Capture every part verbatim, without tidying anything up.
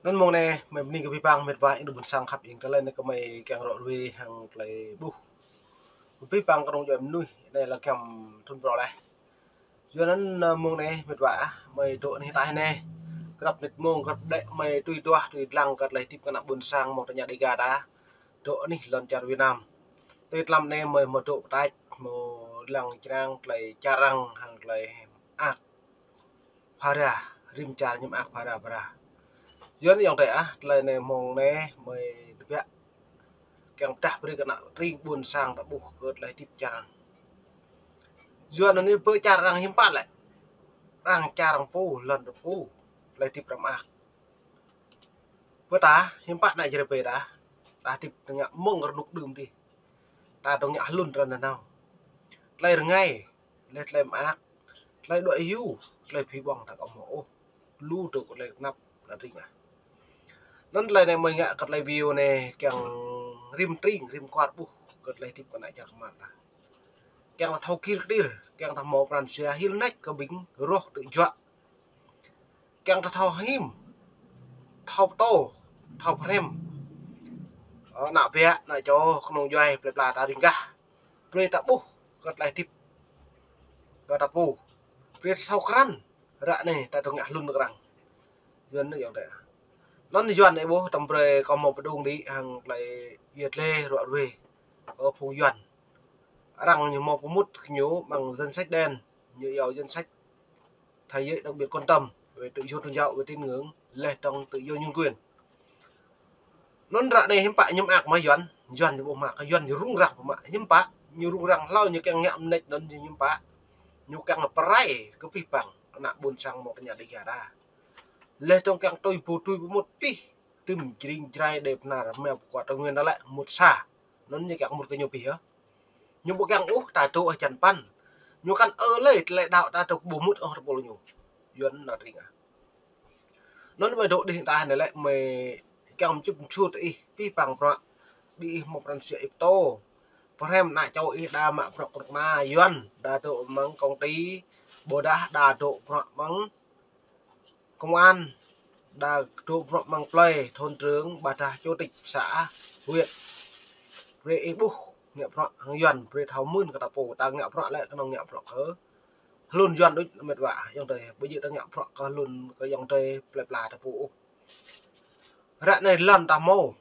Anŭn mông anai, mơi bơni kơ abih bang mĕt wa ƀing ƀôn sang khăp ing tơlơi anai kơ mơi kiăng ră ruai hăng tơlơi ƀuh. Abih bang kơnung djuai mơnuih, anai lĕ giăm thun phrâo laih. Yua anŭn, ơ, mông anai mĕt wa ah, mơi dŏ anih ataih anai. Grăp mơnit mông, grăp đĕ mơi tui duah, tui lăng kơ tơlơi hơdip kơ ană ƀôn sang mơ̆ng tơña Dêga ta. Dŏ anih lŏn čar Việt Nam. Tui tlam anai mơi hmâo dŏ pơtač, hmâo lăng črang tơlơi čar arăng hăng tơlơi mơak phara, rĭm čar ñu mơak phara phara. Yua anŭn ayŏng adơi ah, tơlơi anai mông anai mơi tơbiă kiăng pơdah brơi kơ ană tring ƀôn sang ta ƀuh kơ tơlơi hơdip čar arăng. Yua anŭn anai ƀơi čar arăng hiư̆m pă lĕ. Arăng čar arăng pô, lŏn arăng pô, tơlơi hơdip arăng mơak. Ƀơi ta, hiư̆m pă ană Jrai ƀơi ta, ta hơdip tơngă mơ̆ng rơnŭk đưm dih. Ta tơngă hlŭn ră anai nao. Tơlơi rơngai, lĕ tơlơi mơak, tơlơi đuaĭ hyu, tơlơi phi ƀơ̆ng ta kơ hmâo ôh. Lu dŏ kơ tơlơi tơnap ană tring ah. Anŭn tơlơi anai mơi ngă kơ tơlơi video anai kiăng rĭm tring, rĭm kwar ƀuh kơ tơlơi hơdip kơ ană čar kơmar ta. Kiăng ta thâo kir kơtir, kiăng ta hmâo pran jua hil nač kơ ƀing roh tơjuă. Kiăng ta thâo him, thâo pơtô, thâo pơhrăm. Ơ, ană ƀă, ană čô, kơnung djuai, plơi pla ta ring gah. Brơi ta ƀuh kơ tơlơi hơdip kơ ta pô. Brơi ta thâo krăn, ră anai ta tơngă hlŭn kơ arăng. Yua anŭn ayŏng adơi. Anŭn Yuan ih ƀuh tăm brơi kơ hmâo pơdŏng đĭ hăng tơlơi yơh lĕ ră ruai kơ phung Yuan. Arăng ñu hmâo pơmŭt kơ ñu ƀăng danh sách đen, ñu iâu danh sách thế giới đặc biệt quan tâm về tự do tôn giáo, về tín ngưỡng, lĕ tơ̆ng tự do nhân quyền. Anŭn ră anai hiư̆m pă ñu mơak mơ̆ Yuan, Yuan ñu ƀu mơak, Yuan ñu rŭng răng pơmă, hiư̆m pă, ñu rŭng răng hlâo ñu kiăng ngă mơneč anŭn ñu hiư̆m pă, ñu kiăng pơrai kơ abih bang ană ƀôn sang mơ̆ng tơña Dêga ta. Lĕ tơ̆ng kiăng tui ƀu tui pơmŭt pih, tơm jring Jrai Đê Bơhnar mơ̆ pơkua Tây Nguyên ta lĕ mŭt sa. Anŭn ñu kiăng mŭt kơ ñu pih yơh. Ñu ƀu kiăng ôh ta dŏ hơjăn păn. Ñu kăn ơ lĕ tơlơi đaŏ ta dŏ ƀu mŭt ôh tơpul ñu. Yuan ană tring ah. Anŭn mơi dŏ đih ta anai lĕ mơi kiăng mčŭp mčut ih, abih bang bruă. Ƀing ih hmâo pran jua ih pơtô. Pơhrăm ană čô ih đa mă bruă kơnuk kơna Yuan, đa dŏ mơ̆ng công ty, ƀôdah đa dŏ bruă mơ̆ng công an, đa dŏ bruă mơ̆ng plơi, thôn trưởng, ƀôdah chủ tịch xã, huyện. Brơi ih ƀuh ngă bruă hăng Yuan, brơi thâo mưn kơ ta pô, ta ngă bruă lĕ kơnơ̆ng ngă bruă kơ hlŭn Yuan đôč mĕt wa, ayŏng adơi, ƀu djơ̆ ta ngă bruă kơ hlŭn kơ ayŏng adơi plơi pla ta pô ôh. Ră anai lŏn ta hmâo,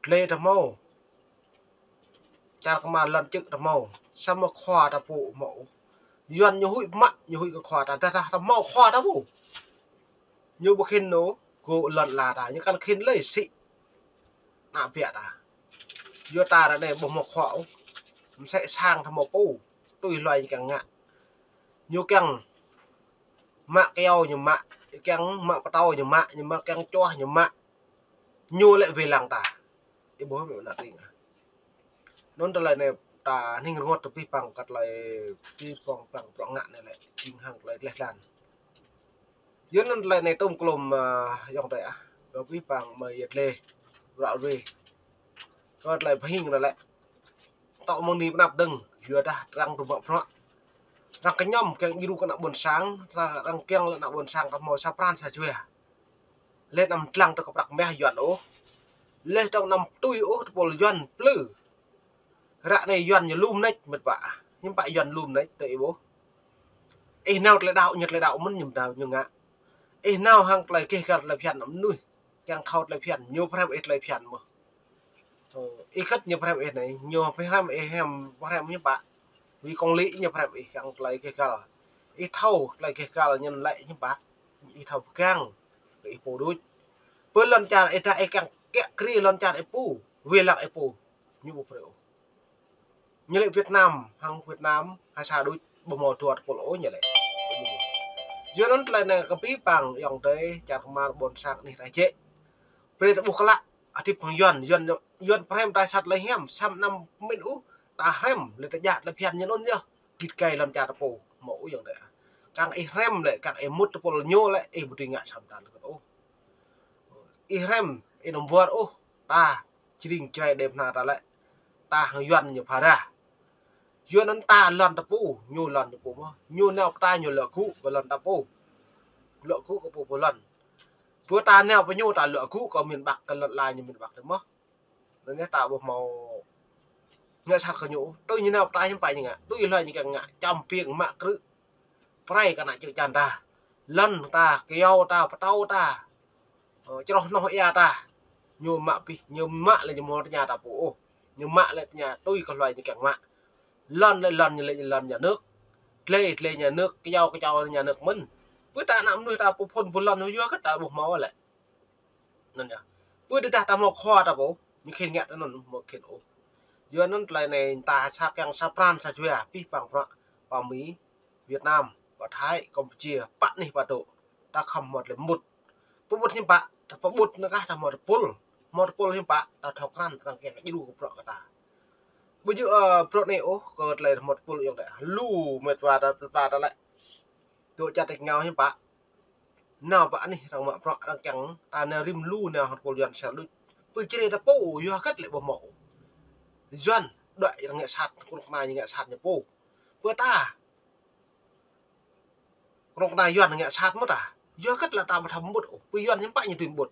glai ta hmâo, čar kơmar lŏn čư̆ ta hmâo, samơ̆ khua ta pô ƀu hmâo ôh. Yuan ñu huĭ mă, ñu huĭ kơ khua ta, dah dah ta hmâo khua ta pô. Ñu ƀu khĭn ôh, gŏ lŏn ala ta, ñu kăn khĭn lơi sĭ ană ƀă ta. Yua ta ră anai ƀu hmâo khua ôh. Msĕ sang ta hmâo pô, tui hluai ñu kiăng ngă. Ñu kiăng mă kyâo ñu mă, kiăng mă pơtâo ñu mă, ñu mă kiăng čuah ñu mă. Ñu lĕ wai lăng ta. Ih ƀuh mơ̆ ană tring ah. Anŭn tơlơi anai ta hning rơngot tơ abih bang kơ tơlơi abih bang bang bruă ngă anai lĕ jing hăng tơlơi gleh glan. Yua anŭn tơlơi anai tơm klôm, ơ, ayŏng adơi ah. Kơ abih bang mơi yơh lĕ ră ruai kơ tơlơi pơhing anai lĕ. Tŏ mơ̆ng anai pơanăp dơ̆ng, yua dah arăng dŏ mă bruă. Arăng kơñăm kiăng djru kơ ană ƀôn sang, arăng kiăng lĕ ană ƀôn sang ta hmâo sa pran sa jua. Lĕ anăm lăng tơ kơ prăk mah Yuan ôh. Lĕ tŏng anăm tui ôh tơpul Yuan plư. Ră anai Yuan ñu lŏm nač mĕt wa. Hiư̆m pă Yuan lŏm nač tơ ih ƀuh. Ih nao tơlơi đaŏ, ñu tơlơi đaŏ mơ̆n ñu đaŏ ñu ngă. Ih nao hăng tơlơi gêh găl tơlơi phiăn mơnuih. Kiăng thâo tơlơi phiăn, ñu pơhrăm ih tơlơi phiăn mơ̆. Ơ, ih kơ̆t ñu pơhrăm ih anai, ñu pơhrăm ih hrăm, pơhrăm hiư̆m pă. Vì công lý ñu pơhrăm ih kiăng tơlơi gêh găl. Ih thâo tơlơi gêh găl ñu lĕ hiư̆m pă. Ih thâo pơgang kơ ih pô đôč. Pơ lŏn čar ih dah ih kiăng kiă kriê lŏn čar ih pô, wai lăng ih pô. Ñu ƀu brơi ôh. Ñu lĕ Việt Nam, hăng Việt Nam, ha sa đôč, ƀu hmâo dua tơpul ôh ñu lĕ. Yua anŭn tơlơi anai kơ abih bang ayŏng adơi, čar kơmar ƀôn sang anih ta jĕ. Brơi ta ƀuh klă, hơdip hăng Yuan, Yuan, Yuan pơhrăm ta sa tơlơi hiam, samơ̆ anăm pơmĭn ôh, ta hrăm, lĕ ta djă tơlơi phiăn ñu anŭn yơh. Git gai lŏn čar ta pô, hmâo ôh ayŏng adơi. Kiăng ih hrăm lĕ, kiăng ih mŭt tơpul ñu lĕ, ih ƀu dưi ngă samơ̆ ta lĕ kơt ôh. Ih hrăm, ih anăm wơr ôh, ta, jring Jrai Đê Bơhnar ta lĕ. Ta hăng Yuan ñu phara. Yuan anŭn ta lŏn ta pô, ñu lŏn ñu pô mơ̆. Ñu nao pơ ta ñu lŏ gŭ kơ lŏn ta pô. Lŏ gŭ kơ pô pô lŏn. Pơ ta nao pơ ñu ta lŏ gŭ kơ miền Bắc, kơ lŏn ala ñu miền Bắc tơ mơ̆. Anŭn yơh ta ƀu hmâo ngă sat kơ ñu. Tui ñu nao pơ ta hiư̆m pă ñu ngă. Tui hlơi ñu kiăng ngă. Čăm ƀiêng mă krư̆. Prai kơ ană čư̆ čan ta. Lŏn ta, kyâo ta, pơtâo ta. Ơ, čroh noh ia ta. Ñu mă pih, ñu mă lĕ ñu hmâo tơña ta pô ôh. Ñu mă lĕ tơña tui kơ hlơi ñu kiăng mă. Lŏn lĕ lŏn ñu lĕ lŏn nhà nước. Dlei, dlei nhà nước, kyâo, kyâo nhà nước mơ̆n. Pơ ta ană mơnuih ta pô phŭn pô lŏn yua kơ ta ƀu hmâo lĕ. Anŭn yơh. Pơ tơdah ta hmâo khua ta pô, ñu khĭn ngă ta anŭn hmâo khĭn ôh. Yua anŭn tơlơi anai ta sa kiăng sa pran sa jua, pih pang prăk, pơ Mi, Việt Nam, pơ Thái, Campuchia, pă anih pă dŏ. Ta khŏm hmâo tơlơi mŭt. Pơƀut hiư̆m pă, ta pơƀut anŭn kah ta hmâo tơpul. Hmâo tơpul hiư̆m pă, ta thâo krăn, arăng kiăng djru kơ prăk kơ ta. Ƀu djơ̆, ơ, prăk anai ôh, kơ tơlơi hmâo tơpul yơh ta. Lu mĕt wa ta, ta, ta lĕ. Dŏ čăt rĕč rơngiao hiư̆m pă. Nao pơ anih arăng mă prăk arăng kiăng, ta nao rĭm lu nao hăng tơpul Yuan sel đuč. Pơ Jrai ta pô, yua hơget lĕ ƀu hmâo. Yuan, đuaĭ arăng ngă sat, kơnuk kơna ñu ngă sat ñu pô. Pơ ta. Kơnuk kơna Yuan ngă sat mơ̆ ta. Yua hơget lĕ ta ƀu thâo mŭt ôh. Pơ Yuan hiư̆m pă ñu tui mŭt.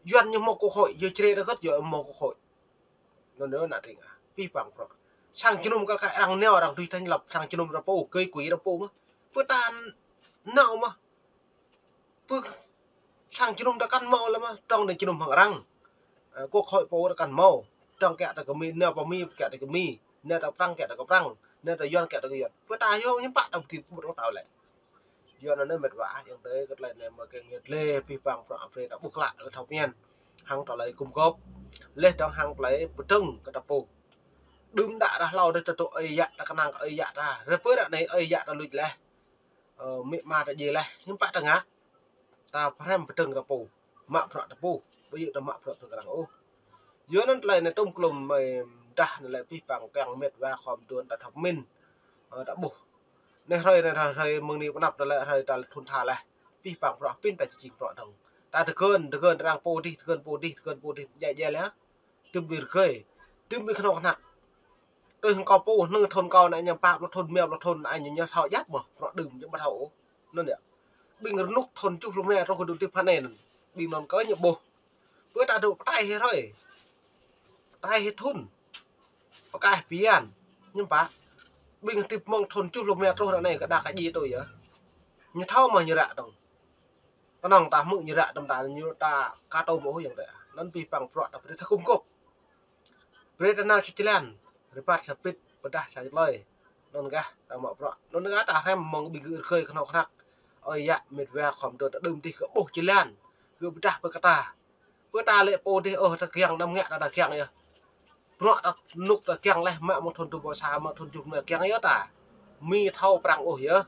Yuan ñu hmâo quốc hội, yua Jrai ta hơget yua hmâo quốc hội. Anŭn yơh ană tring ah. Pih pang prăk. Sang jơnum kar kaĭ arăng nao arăng tui thành lập sang jơnum ta pô, kơi kui ta pô mơ̆. Pơ ta nao mơ̆. Pơ sang jơnum ta kăn hmâo lĕ mơ̆, tơ̆ng anai jơnum hăng arăng. Ơ, quốc hội pô ta kăn hmâo. Tơ̆ng kiăng ta kơ Mi, nao pơ Mi kiăng ta kơ Mi, nao ta Prăng kiăng ta kơ Prăng, nao ta Yuan kiăng ta kơ Yuan. Pơ ta yơh hiư̆m pă ta ƀu tui pơƀut ôh ta lĕ. Yua anŭn mĕt wa, ayŏng adơi kơ tơlơi anai mơ̆ kiăng yơh lĕ pih pang prăk prê ta ƀuh klă lĕ thâo pơmĭn. Hăng tơlơi gum gôp. Lĕ dơ̆ng hăng tơlơi pơdơ̆ng kơ ta pô. Đưm đă ră hlâo dêh ta tŭ ơi yă ta kơnang kơ ơi yă ta. Ră pơ ră anai ơi yă ta luč laih. Ơ, amĭ ama ta djai laih. Hiư̆m pă ta ngă. Ta pơhrăm pơdơ̆ng ta pô. Mă prăk ta pô. Ƀu djơ̆ ta mă prăk ta kơnang ôh. Yua anŭn tơlơi anai tŭm klŭm mơi dah anai lĕ pih pang kiăng mĕt wa khŏm dŏ ta thâo pơmĭn. Ơ, ta ƀuh. Anai hrơi anai hrơi mơ̆ng anai pơ anăp anai lĕ hrơi ta thŭn tha laih. Pih pang prăk pĭn ta či jing prăk dơ̆ng. Ta tơgơ̆n, tơgơ̆n arăng pô dih, tơgơ̆n pô dih, tơgơ̆n pô dih, djai djai laih. Tơm ƀing rơgơi. Tơm ƀing kơnuk kơna. Tui hăng kâo pô, anai thŭn kâo anai ñu pă pluh thŭn, rơma pluh thŭn, anai ñu thâo djăp mơ̆, prăk đưm ñu ƀu thâo ôh. Anŭn yơh. Ƀing rơnŭk thŭn tơjuh pluh rơma truh kơ dŭm tih pha anai anŭn. Ƀing anŭn kơ ñu ƀuh. Pơ ta dŏ pơtai hĭ hrơi. Pơtai hĭ thŭn. Pơkai hĭ bơyan. Hiư̆m pă. Ƀing tip mơ̆ng thŭn tơjuh pluh rơma truh ră anai kơ đa kơ djai tui yơh. Ñu thâo mơ̆ ñu ră dơ̆ng. Kơnơ̆ng ta hmư̆ ñu ră tơm ta ñu ta ka tŭm ôh ayŏng adơi. Anŭn pih pang prăk ta brơi ta gum gôp. Brơi ta nao sa jơlan, rơbat sa pĭt, pơdah sa tơlơi. Anŭn gah ta mă prăk. Anŭn gah ta hrăm mơ̆ng ƀing gơ̆ rơgơi kơnuk kơna. Ơi yă mĕt wa khŏm dŏ ta đưm dih kơ ƀuh jơlan. Gơ̆ pơdah pơ kơ ta. Pơ ta lĕ pô dih ôh ta kiăng anăm ngă ta, ta kiăng yơh. Prăk ta nuk ta kiăng laih mă mơ̆ng thŭn dŭm pluh sa, mă thŭn tơjuh pluh rơma kiăng yơh ta. Mi thâo Prăng ƀuh yơh.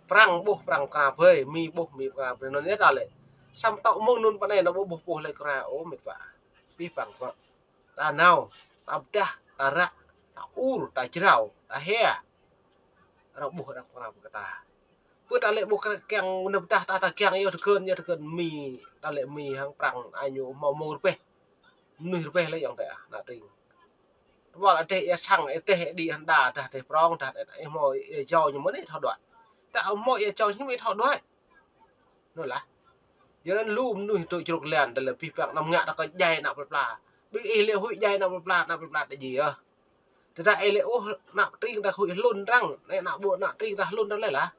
Prăng ƀuh Prăng kra brơi, Mi ƀuh Mi kra brơi anŭn yơh ta lĕ. Samơ̆ tŏ mơ̆ng anŭn pơ anai ta ƀu ƀuh pô lĕ kra ôh mĕt wa. Pih pang prăk. Ta nao, ta pơdah, ta ră, ta ur, ta jrao, ta hia. Arăng ƀuh arăng kơnang kơ ta. Pơ ta lĕ ƀu kiăng nao pơdah ta, ta kiăng yơh tơgơ̆n, yơh tơgơ̆n Mi, ta lĕ Mi hăng Prăng, anai ñu hmâo mơ̆ng rơbeh. Mơnuih rơbeh lĕ ayŏng adơi ah, ană tring. Tơpă lĕ dêh ia sang, ia dêh ia đĭ hăn đa, dah dêh prong, dah dêh, ia hmâo ia jâo ñu mơ̆n ia thâo đuaĭ. Ta hmâo ia jâo ñu mơ̆n ia thâo đuaĭ. Anŭn lah. Yua anŭn lu mơnuih tŭ čruk lan, tơlơi pih pang anăm ngă ta kơ djai ană plơi pla. Ƀing ih lĕ huĭ djai ană plơi pla, ană plơi pla ta djai yơh. Tơdah ih lĕ ôh ană tring ta huĭ hlŭn arăng, anai ană ƀuôn ană tring ta hlŭn arăng lĕ lah.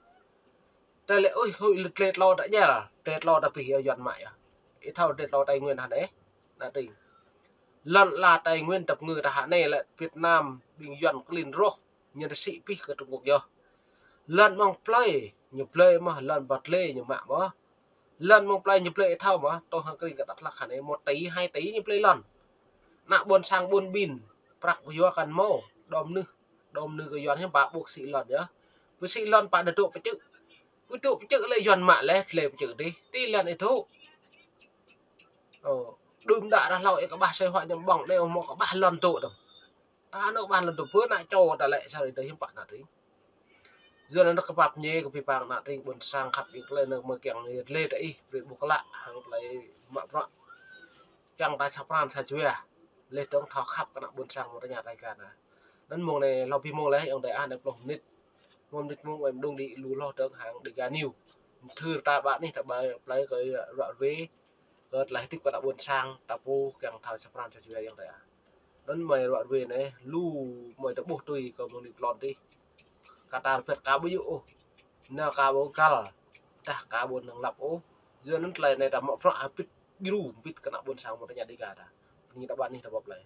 Ta lĕ ôh huĭ lĕ tlĕ tlâo ta djai lah, tlĕ tlâo ta pih yơh Yuan mă yơh. Ih thâo tlĕ tlâo Tây Nguyên hă anai, ană tring. Lŏn ala Tây Nguyên tơpă ngư ta hă anai lĕ Việt Nam ƀing Yuan klin rŏh, ñu ta sĭ pih kơ Trung Quốc yơh. Lŏn mơ̆ng plơi, ñu plơi mơ̆, lŏn ƀă dlei ñu mă mơ̆. Lŏn mơ̆ng plơi ñu plơi ih thâo mơ̆, tŏ hăng kring kơ Dak Lak hă anai, một tỷ, hai tỷ ñu plơi lŏn. Ană ƀôn sang ƀun ƀin, prăk yua kăn hmâo, đom nưh, đom nưh kơ Yuan hiư̆m pă ƀu sĭ lŏn yơh. Ƀu sĭ lŏn pă đa dŏ pơčư̆. Ƀu dŏ pơčư̆ lĕ Yuan mă laih, tlĕ pơčư̆ dih, ti lŏn ih dŏ. Ơ, đưm đă ră hlâo ih kơƀah sơi huă ñu ƀơ̆ng, anai hmâo kơƀah lŏn dŏ dơ̆ng. Ta anŭn kơƀah lŏn dŏ pơ ană čô ta lĕ sa ri ta hiư̆m pă ană tring. Yua anŭn kơ pap ñe kơ pih pang ană tring ƀôn sang khăp ih tơlơi anŭn mơ̆ kiăng yơh lĕ ta ih brơi ƀuh klă hăng tơlơi mă prăk. Kiăng ta sa pran sa jua. Lĕ dơ̆ng thâo khăp kơ ană ƀôn sang mơ̆ ta ña ta ka na. Anŭn mơ̆ng anai hlâo pih mơ̆ng lĕ ayŏng adơi ah anai pluh mơnit. Mơnit mơ̆ng wai mơđung đĭ lu hloh dơ̆ng hăng Dega News. Mơthưr ta ƀă anih ta ƀă plơi kơ ruă rơwe, kơ tơlơi hơdip kơ ană ƀôn sang, ta pô kiăng thâo sa pran sa jua yang ta. Anŭn mơi ruă rơwe anai, lu mơi ta ƀuh tui kơ mơ̆ng anai tlôn tih. Kơ ta rơbet ka ƀu yŭ ôh. Nao ka ƀu găl. Tah ka ƀu năng lăp ôh. Yua anŭn tơlơi anai ta mă bruă hơbĭt djru, hơbĭt kơ ană ƀôn sang mơ̆ng ta ña đi ka ta. Pơni ta ƀă anih ta ƀă plơi.